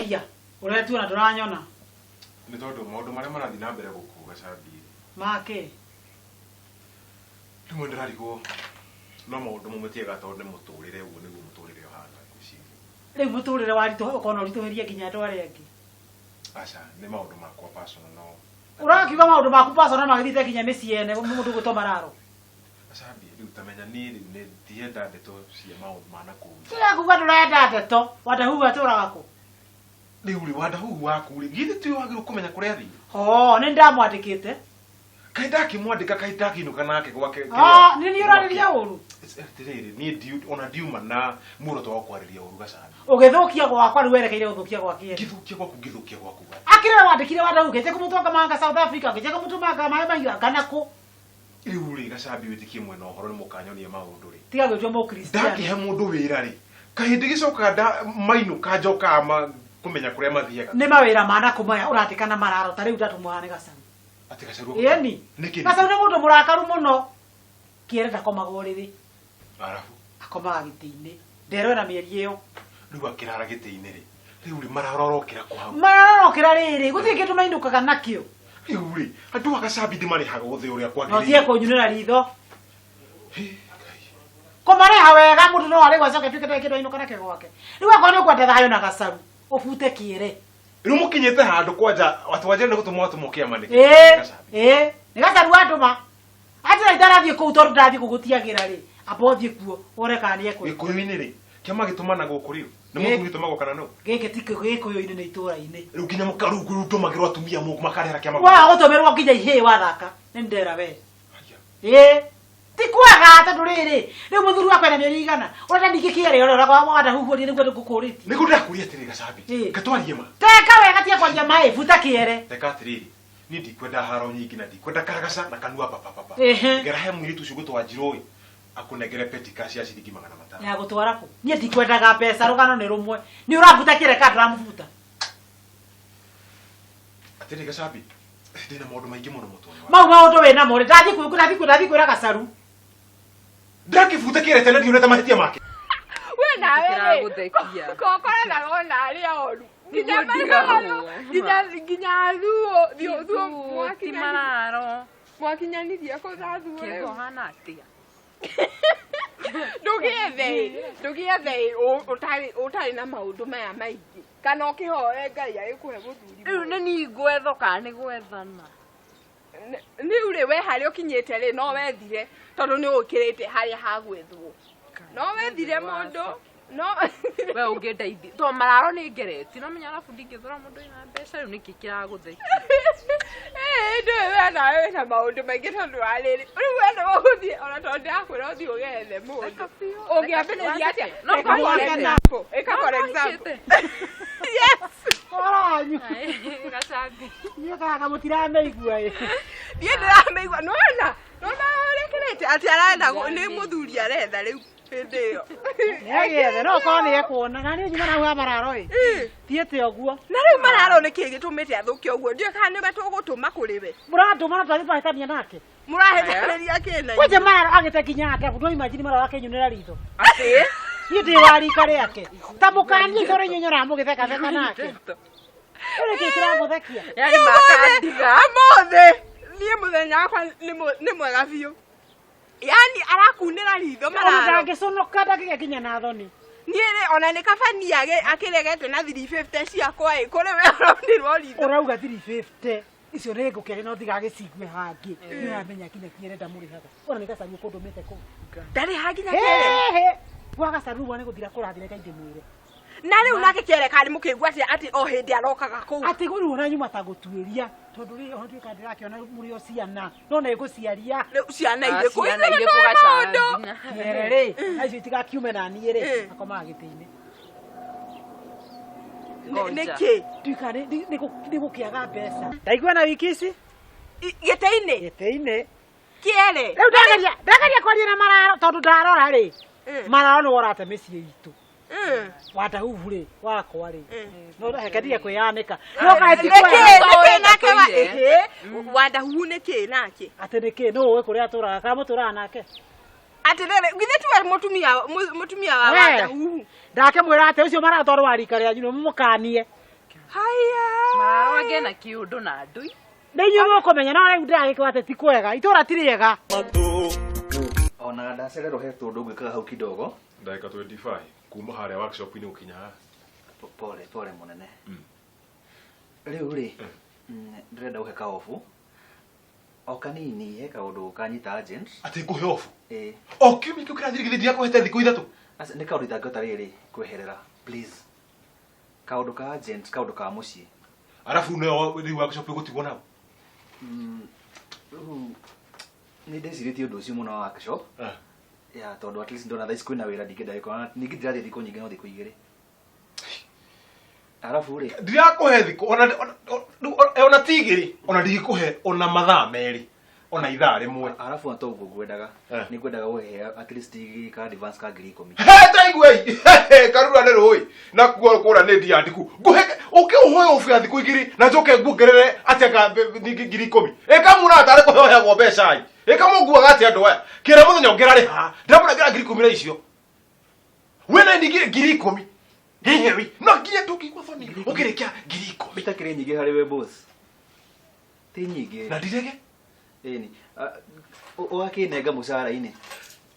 Aya, ũretua na ndũranyona. Nĩ tondũ maũndũ marĩa marathiĩ na mbere gũkũ Gacambi. Make. Rĩmwe ndĩrarigwo no maũndũ mamwe tiega tondũ nĩ mũtũrĩre ũguo nĩguo mũtũrĩre ũhana ngwĩciria. Rĩu mũtũrĩre waritũha ũkona ũritũhĩrie nginya andũ arĩa angĩ. Aca, nĩ maũndũ makwa personal no. Ũrakiuga maũndũ maku personal magĩthiĩte nginya mĩciĩ ene mũndũ gwĩtwo mararo. Gacambi, rĩu ta menya niĩ rĩu nĩ ndienda ndeto cia maũndũ ma nakũu. Tiga kuga ndũrenda ndeto. Wandahuhu atũraga kũ? Rĩu rĩ Wandahuhu waku rĩ githĩ tiwe wagĩrĩirwo kũmenya kũrĩa athiĩ? Oh, nĩ ndamwandĩkĩte. Kaĩ ndakĩmwandĩka kaĩ ndakĩinũka nake gwake? Ah, nĩ niĩ ũrarĩria ũru. Atĩrĩrĩ, niĩ ona ndiuma na muoroto wa kwarĩria ũru Gacambi. Ũgĩthũkia gwakwa rĩu werekeire gũthũkia gwa kĩene. Ngĩthũkia gwaku ngĩthũkia gwaku. Akĩrĩ wandĩkire Wandahuhu ngĩte kũmũtwanga manga South Africa ngĩte kũmũtũmanga maĩ mahiũ anga nakũ. Rĩu rĩ Gacambi wĩtĩkie mwena ũhoro nĩ mũkanyonia maũndũ rĩ. Tiga gwĩtua mũkristiano. Ndakĩhe mũndũ wĩra rĩ kahĩndĩ gĩcokaga nda mainũka njokaga kũmenya kũrĩa mathiaga. Nĩ mawĩra ma nakũ maya ũrandĩka na mararo ta rĩu ndatũmwo nĩ Gacaru. Atĩ Gacaru? Ĩni. Nĩkĩ? Gacaru nĩ mũndũ mũrakaru mũno. Kĩere ndakomaga ũrĩrĩ. Arabu. Akomaga gĩtĩ-inĩ. Ndero ena mĩeri ĩyo. Rĩu akĩrara gĩtĩ-inĩ rĩ. Rĩu rĩ mararorokera kũ hau? Mararorokera rĩrĩ gũtirĩ kĩndũ mainũkaga nakĩo. Rĩu rĩ andũ a Gacambi ndĩmarĩhaga othe ũrĩa No tie kwagĩrĩire. kũnyunĩra ritho. Kũmareha wega mũndũ no arĩgwo acoke atuĩke ndarĩ kĩndũ ainũka nakĩo gwake. Rĩu akorwo nĩ ũkwenda thayũ na Gacaru ũbute kĩere. Rĩu mũkinyĩte handũ kwanja atĩ wanjĩra nĩ gũtũmwo atũmwo kĩama nĩkĩ? Ĩĩ, Gacambi. ĩĩ, nĩ Gacaru watũma. Anjĩra itarathiĩ kũu tondũ ndathiĩ kũu gũtiagĩra rĩ. Amba ũthiĩ kuo wone kana nĩ ekwenda. Gĩkũyũ-inĩ rĩ kĩama gĩtũmana gũkũ rĩ nĩ Ĩĩ. mũthuri ũtũmagwo kana nũ? Gĩkĩ ti gĩkũyũ-inĩ nĩ itũũra-inĩ. Rĩu nginya mũkarungu ndũmagĩrwo atumia makarehera kĩama. Waga gũtũmĩrwo nginya ihĩĩ wathaka nĩ ndera we. Ĩĩ. Ti kwega tondũ rĩrĩ rĩu mũthuri wakwa ena mĩeri igana ũrenda ningĩ kĩere ũrĩa ũrĩa wandahuhuria nĩguo ngũkũrĩtie. Nĩguo ndĩrakũria atĩrĩ Gacambi. Ĩĩ. Ngatwarie ma. Teka wega tiga kwaria maĩ buta kĩere. Teka atĩrĩrĩ niĩ ndikwenda haro nyingĩ na ndikwenda karagaca na kanua papapapa. Ehe. Ngera he mũirĩtu ũcio ũgwĩtwo Wanjirũ ĩ akũnengere petty cash ya ciringi 500. Ya gũtwara kũ? Niĩ ndikwendaga mbeca rũgano nĩ rũmwe. Nĩ ũrabuta kĩere kana ndũramũbuta? Atĩrĩ Gacambi ndĩna maũndũ maingĩ mũno mũtwe-inĩ wakwa. Mau maũndũ wĩ namo rĩ ndathiĩ kwĩ ndathiĩ kwĩ ndathiĩ kwĩra Gacaru. Ndakĩbuta kĩere tene ndionete mahĩtia make. We nawe rĩ Kĩragũthekia. kokoranaga ona arĩa oru nginya Nĩguo ndigagwo. nginya nginya thuo thuo thuo Thuo, ti mararo. mwakinyanirie kũ tha thuo Kĩgo rĩu hana atĩa? ndũgĩethe ndũgĩethe ũtarĩ ũtarĩ na maũndũ maya maingĩ kana ũkĩhoe Ngai agĩkũhe mũthuri Rĩu nĩ niĩ ngwethwo kana nĩ gwethana? Rĩu rĩ we harĩa ũkinyĩte rĩ no wethire tondũ nĩ ũkĩrĩte harĩa hagwethwo no wethire mũndũ no We ũngĩndeithia. To mararo nĩ ngeretie. No menya arabu ndingĩthũra mũndũ wĩna mbeca rĩu nĩkĩ kĩragũthekia? Ĩĩ, ndũĩ we nawe wĩna maũndũ maingĩ tondũ wa rĩrĩ rĩu we nĩwe ũgũthiĩ ona tondũ ndĩrakwĩra ũthiĩ ũgethe mũndũ ũngĩambĩrĩria atĩa No Ĩka for kwahĩte. example ĩka for No example kwahĩte. Yes. Ũhoro wanyu. Gacambi. Niĩ kaga mũtiramĩigua ĩ. Niĩ ndĩramĩigua nĩwona nĩwona ũrĩa atĩ arenda nĩ mũthuri aretha rĩu hĩndĩ ĩyo. Nĩagĩethe no korwo nĩ ekuona na niĩ nyuma na hau ha mararo ĩ. Thiĩte ũguo. Na rĩu mararo nĩkĩ gĩtũmĩte athũke ũguo ndiũĩ kana nĩwe tũgũtũma kũrĩ we. Mũratũma na twathiĩ twahĩtania nake. Mũrahĩtanĩria kĩ na Kwanja mararo agĩte nginya ndabu no imagine mararo akĩnyunĩra ritho. Atĩ? Niĩ ndĩ wa rika rĩake. Ta mũkanie itũra inyuĩ nyonaga mũgĩthekatheka nake. Rĩu nĩkĩ kĩramũthekia? Yani makandiga. Ũmũthĩ niĩ mũthenya wakwa nĩ mwega biũ. Yani arakunĩra ritho Ona mararo. ndangĩconoka ndangĩgĩa nginya na thoni. Niĩ rĩ ona nĩ kaba niĩ akĩregete na 350 ciakwa ĩ kũrĩ we ũraunĩrwo ritho. Ũrauga 350 icio nĩ ngũkĩaria no ndigagĩcigue hangĩ. Nĩ ũramenya nginya kĩere ndamũrĩhaga. Ona nĩ Gacaru ũkũndũmĩte kũu. Ndarĩha nginya kĩere. Hĩhĩ. Gwa Gacaru rĩu nĩ gũthira kũrathira reke ndĩmwĩre. Na rĩu nake kĩere karĩ mũkĩigua atĩa atĩ o hĩndĩ arokaga kũu. Atĩ rĩu ona nyuma ta gũtuĩria tondũ rĩ ona tuĩka ndĩrakĩona mũrĩ o ciana no nĩ ngũciaria. Rĩu ciana irĩkũ Ciana Ithuĩ irĩkũ nĩ maũndũ. Gacambi? Kĩere rĩ na icio itigakiume na niĩ rĩ akomaga gĩtĩ-inĩ. Nĩkĩ? Nduĩka nĩ gũkĩaga mbeca. Ndaigua na wiki ici Gĩtĩ-inĩ? Gĩtĩ-inĩ. Kĩere? Rĩu ndageria ndageria kwaria na mararo tondũ ndarora rĩ mararo nĩwe ũrate mĩciĩ itũ. Wandahuhu rĩ wakwa rĩ no reke ndige kwĩyanĩka no kaĩ ti Nĩkĩ? kwega. Nĩkĩ nake wa ĩhĩ? Wandahuhu nĩkĩ nake? Atĩ nĩkĩ nũ ũĩ kũrĩa atũraga kana mũtũraga nake? Atĩrĩrĩ, githĩ tiwe mũtumia wa We. Wadahuhu? Ndakĩmwĩra atĩ ũcio maratwarwo wa rika rĩanyu nĩ mũmũkanie. Haya. Mararo angĩ na kĩũndũ na ndui. Nĩ inyuĩ mũkũmenya no rĩu ndĩragĩkĩra atĩ ti kwega. Itũra ti rĩega. Ona ndacererwo he tũndũ ngwĩkaga hau kidogo. Ndagĩka 25 kuma harĩa workshop-inĩ gũkinya haha. Pole pole mũnene. Rĩu rĩ, ndĩrenda ũhe kaobu o kanini, he kaũndũ kanyita agent. Atĩ ngũhe obu? Ĩĩ. O kiumia kĩu kĩrathire githĩ ndirakũhete thikũ ithatũ? Aca, nĩ kaũndũ itangĩhota rĩrĩ kweherera, please. Kaũndũ ka agent, kaũndũ ka mũciĩ. Arabu nĩyo rĩu workshop ĩgũtigwo nao? Rĩu nĩ ndĩcirĩtie ũndũ ũcio mũno wa workshop. Ya, tondũ at least ndona thaa ici kwĩna wĩra ndingĩenda gũkorwo, ningĩ ndirathiĩ thikũ nyingĩ no thikũ igĩrĩ. Arabu rĩ, Ndirakũhe thikũ ona ti igĩrĩ, ona ndingĩkũhe ona mathaa merĩ, ona ithaa rĩmwe. Arabu ona to ũguo ngwendaga. Nĩ ngwendaga ũhe at least ka advance ka 10,000. He, ta igua ĩ. Karura nĩ rũĩ. Na kuo kũra nĩ ndia ndiku. Ngũhe ũke ũhoe obu ya thikũ igĩrĩ na njoke nguongerere atĩa ka ningĩ 10,000. Ĩka mũna atarĩ kũheoheagwo mbeca ĩ. Ĩka mũnguaga atĩa andũ aya. Kĩra mũthenya ũngĩ ararĩ haha. Ndĩramũnengera 10,000 na icio. Wĩna ningĩ 10,000. Hihi wi. No nginya ndũngĩigua thoni ũkĩrĩkia 10,000. Itakĩrĩ nyingĩ harĩ we boss. Ti nyingĩ. Na ndirege? Ĩni. Ũgakĩnenga mũcara-inĩ.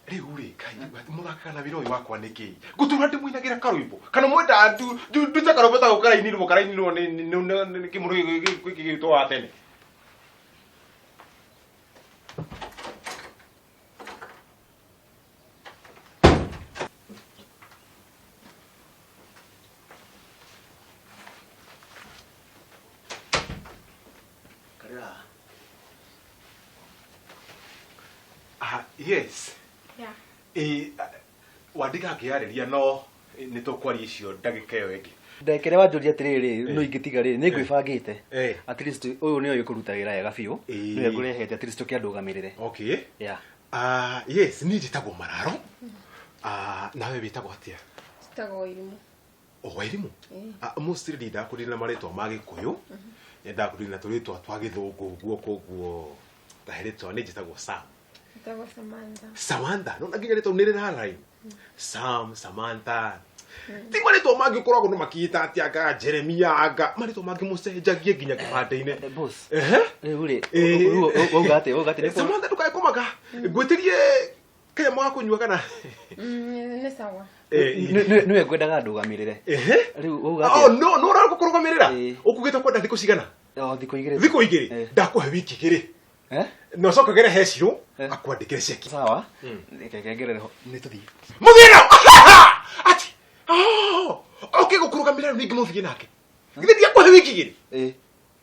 Rĩu rĩ, Ngai, mũthakaga na wĩra ũyũ wakwa nĩkĩ? Ngũtũra ndĩmũinagĩra karwĩmbo. Kana mwenda ndute karwĩmbo ta gũkarainirwo, karainirwo nĩ kĩmũrũ gĩkĩ gĩgĩtwo wa tene. Karĩra. Yes. Yeah. Wandĩka akĩarĩria no nĩ tũkwaria icio ndagĩka ĩyo ĩngĩ. Ndekere wanjũria atĩrĩrĩ, no ingĩtiga rĩ, nĩ ngwĩbangĩte. At least ũyũ nĩwe ũkũruta wĩra wega biũ. Nĩwe ngũrehete at least ũkĩandũgamĩrĩre. Okay. Yeah. Yes, niĩ njĩtagwo Mararo. Nawe wĩtagwo atĩa? Njĩtagwo Wairimũ. O Wairimũ? Mostly ndindaga kũrĩ na marĩtwa ma Gĩkũyũ. Nyendaga kũrĩ na tũrĩtwa twa Gĩthũngũ ũguo, koguo ta he rĩtwa niĩ njĩtagwo Sam. Njĩtagwo Samantha. Samantha, no nginya rĩtwa nĩ rĩraraini. Sam, Samantha. Ti marĩtwa mangĩ ũkoragwo no makĩĩta atĩ anga Jeremia, anga marĩtwa mangĩ mũcenjagie nginya kĩbandĩ-inĩ. Boss. Ehe. Rĩu rĩ, wauga atĩ, wauga atĩ nĩ Samantha ndũkae kũmaka. Ngwĩtĩrie kanyamũ ga kũnyua kana? Nĩ sawa. Nĩwe ngwendaga ndũgamĩrĩre. Ehe. Rĩu wauga Oh, atĩa? no, no ũragũkũrũgamĩrĩra. Ũkugĩte kwenda thikũ cigana? O thikũ igĩrĩ. Thikũ igĩrĩ. Ndakũhe wiki igĩrĩ. Eh? Na ũcoke ũgere he Shiro, akwandĩkĩre ceki. Sawa. Reke ngerere ho. Nĩ tũthiĩ. Mũthiĩ nao. Ati. Oh, oke gũkũrũgamĩrĩra rĩu ningĩ mũthiĩ nake. Githĩ ndiakũhe wiki igĩrĩ?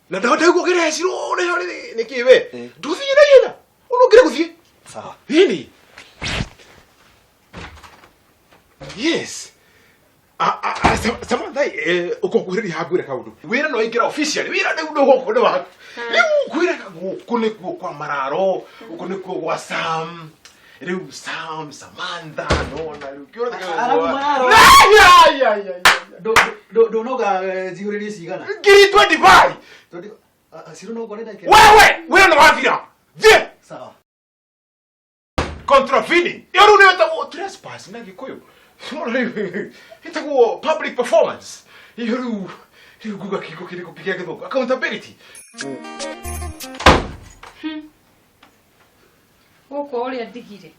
Na ndaigua ũgere he Shiro nĩho nĩkĩ we? Ndũthiĩ na ihenya. Ũna ũngĩre gũthiĩ. Sawa. Hini. Yes. Samantha, ũkũnguhĩrĩria haha ngwĩre kaũndũ. Wĩra no waingĩra officially, wĩra rĩu nĩ gũkũ nĩ waku. Rĩu ngwĩraga gũkũ nĩkuo kwa Mararo, gũkũ nĩkuo gwa Sam. Rĩu Sam, Samantha, nona rĩu kĩũra Arabu Mararo. Ndũnoga njihũrĩrie cigana? 25,000. Ciro no ngore ndagĩka. Wewe, wĩra nĩ wathira. Thiĩ. Sawa. Contravening. Ĩyo rĩu nĩyo ĩtagwo trespass na Gĩkũyũ. Ĩtagwo public performance. Ĩyo rĩu rĩu nguga kiugo kĩrĩkũ kĩa Gĩthũngũ? Accountability. Gũkũ ũrĩa ndigire.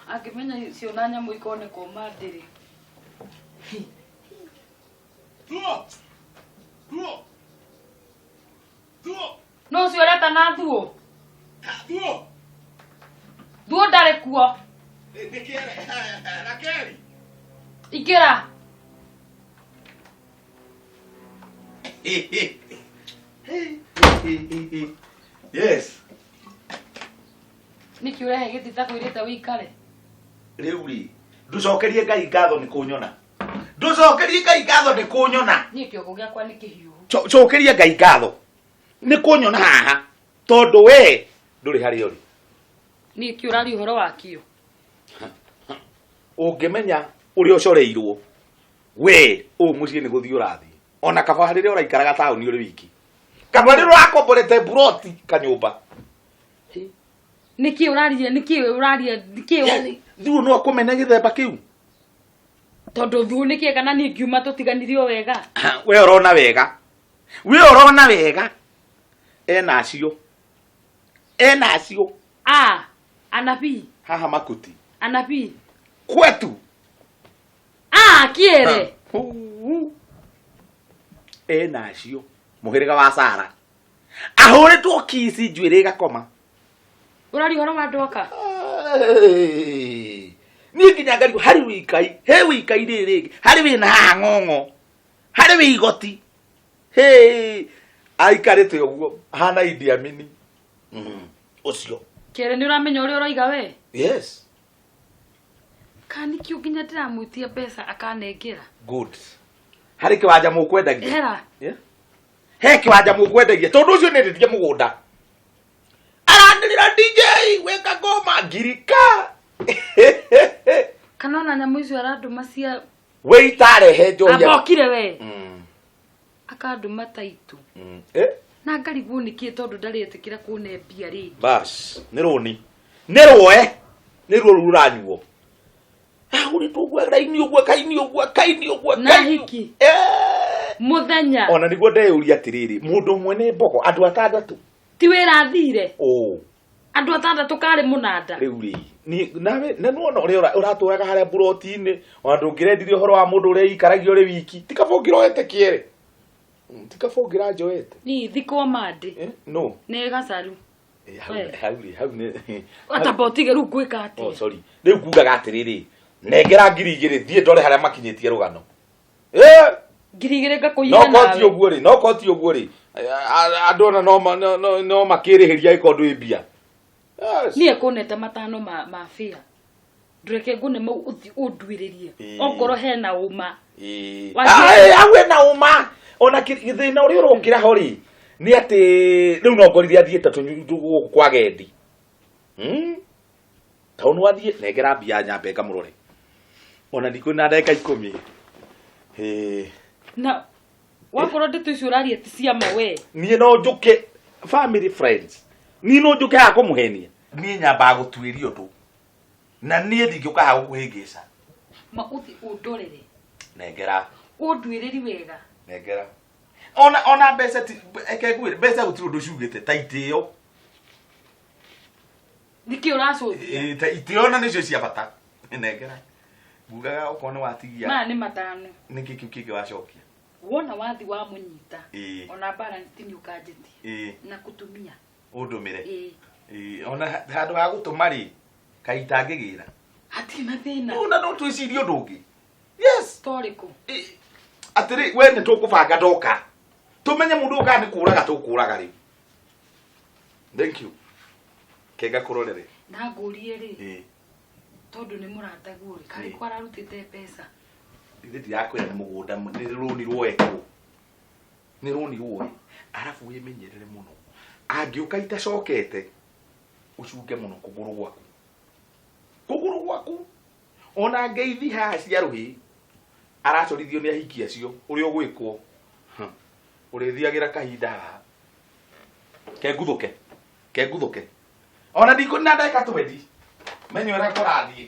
Angĩmenya ciona nyamũ ikonekwo mandĩrĩ. Thuo! Thuo! Thuo! No ũcio ũreta na thuo? Thuo! Thuo ndarĩ kuo. Rakeli! Ingĩra. Yes. Nĩkĩ ũrehe gĩtĩ itakwĩrĩte wĩikare? Rĩu rĩ, ndũcokerie Ngai ngatho nĩ kũnyona. Ndũcokerie Ngai ngatho nĩ kũnyona. Niĩ kĩongo gĩakwa nĩ kĩhiũhu. Cokeria Ngai ngatho nĩ kũnyona haha tondũ we ndũrĩ harĩa ũrĩ. Niĩ kĩ ũraria ũhoro wakĩo? Ũngĩmenya ũrĩa ũcoreirwo we ũũ mũciĩ nĩ gũthiĩ ũrathiĩ. Ona kaba rĩrĩa ũraikaraga taũni ũrĩ wiki. Kanua nĩ rũrakomborete buroti kanyũmba. Nĩkĩ ũraria, nĩkĩ ũraria, nĩkĩ? Yani thiũ no akũmene gĩthemba kĩu. Tondũ thuũ nĩkĩ kana niĩ ngiuma tũtiganirio wega. We ũrona wega, we ũrona wega, ena acio, ena acio. A anabii haha makuti anabii kwetu. A kĩere. Ena acio mũhĩrĩga wa Sara ahũrĩtwo kici njuĩrĩ ĩgakoma. Ũraria ũhoro wa andũ aka. Niĩ nginya ngarigwo harĩ wĩikai, he wĩikai rĩrĩ rĩngĩ harĩ wĩna haha ng'ong'o, harĩ wĩ igoti. Hey, aikarĩte ũguo hana Idi Amini. Ũcio. Kĩere, nĩ ũramenya ũrĩa ũroiga we? Yes. Kana nĩkĩo nginya ndĩramwĩtia mbeca akanengera. Good. Harĩ kĩwanja mũkwendagia? Hera. Yeah. He kĩwanja mũkwendagia tondũ ũcio nĩ ndĩtie mũgũnda. Aranĩrĩra DJ weka ngoma ngirika. Kana ona nyamũ icio arandũma cia We itarehe njohi. Ambokire we. Akandũma taitũ. Na ngarigwo nĩkĩ tondũ ndarĩtĩkĩra kũne mbia rĩngĩ. Bas, nĩ rũni. Nĩ rũe. Nĩ ruo rũu rũranyuo. Ahũrĩtwo ũguo raini ũguo kaini ũguo kaini ũguo. Na hiki. Mũthenya. Ona nĩguo ndeyũria atĩrĩrĩ, mũndũ ũmwe nĩ mbogo, andũ atandatũ. Ti wĩra athire. Ũ. Andũ atandatũ karĩ mũnanda. Rĩu rĩ, ni nawe na nĩwona ũrĩa ũratũraga harĩa buroti-inĩ, ona ndũngĩrendirie ũhoro wa mũndũ ũrĩa ikaragio ũrĩ wiki. Ti kaba ũngĩroete kĩere. Ti kaba ũngĩranjoete. Ni thikwo mandĩ. No. Nĩ gacaru. Hau hau rĩ, hau nĩ. Atamba ũtige rĩu ngwĩka atĩa? Oh sorry. Rĩu ngugaga atĩrĩrĩ, nengera 2000 thiĩ ndore harĩa makinyĩtie rũgano. 2000 ngakũiyĩra No nawe. koti ũguo rĩ, no koti ũguo rĩ. Andũ ona no makĩrĩhĩria ĩkorwo ndwĩ mbia. Niĩ kũnete 5 ma bĩa. Ndũreke ngũne mau ũthiĩ ũnduĩrĩrie. Okorwo hena ũma. Hau hena ũma. Ona thĩna ũrĩa ũrokĩra ho rĩ, nĩ atĩ rĩu no ngorire athiĩte gũkũ kwa Gendi. Tondũ nĩ wathiĩ, nengera mbia nyambe ngamũrore. Ona ndikũ na ndagĩka 10. Na wakorwo ndeto icio ũraria ti cia ma we. Niĩ no njũke family friends. Niĩ no njũke haha kũmũhenia. Niĩ nyambaga gũtuĩria ũndũ. Na niĩ ndingĩũka haha gũkũhĩngĩca. Ma ũthiĩ ũndorere. Nengera. Ũnduĩrĩri wega. Nengera. Ona mbeca ti, eke ngwĩre, mbeca gũtirĩ ũndũ ciugĩte ta itĩo. Nĩkĩ ũracũthia? Ta itĩo na nĩcio cia bata. Nengera. Ngugaga okorwo nĩ watigia. Maya nĩ 5. Nĩkĩ kĩu kĩngĩ wacokia? Wona wathi wa mũnyita. Ona balance ti nĩ ũkanjĩtie. Na kũtumia. Ũndũmĩre. Ona handũ ha gũtũma rĩ, kaĩ itangĩgĩra. Hatirĩ na thĩna. Ona no twĩcirie ũndũ ũngĩ. Yes. Torĩkũ? Atĩrĩ, we nĩ tũkũbanga ndoka. Tũmenye mũndũ ũyũ kana nĩ kũraga tũkũraga rĩu. Thank you. Kenga kũrorere. Na ngũrie rĩ. Tondũ nĩ mũrataguo rĩ, karĩ kwa ararutĩte mbeca. Ithe ndirakwĩra nĩ mũgũnda, nĩ rũni rwoetwo. Nĩ rũni rwoe. Arabu wĩmenyerere mũno. Angĩũka itacokete, ũcunge mũno kũgũrũ gwaku. Kũgũrũ gwaku. Ona ngeithi haha cia rũhĩ, aracorithio nĩ ahiki acio, ũrĩa ũgwĩkwo. Ũrĩthiagĩra kahinda haha. Kenguthũke. Kenguthũke. Ona ndikũ na ndagĩka 20. Menyo ũrĩa kũrathiĩ.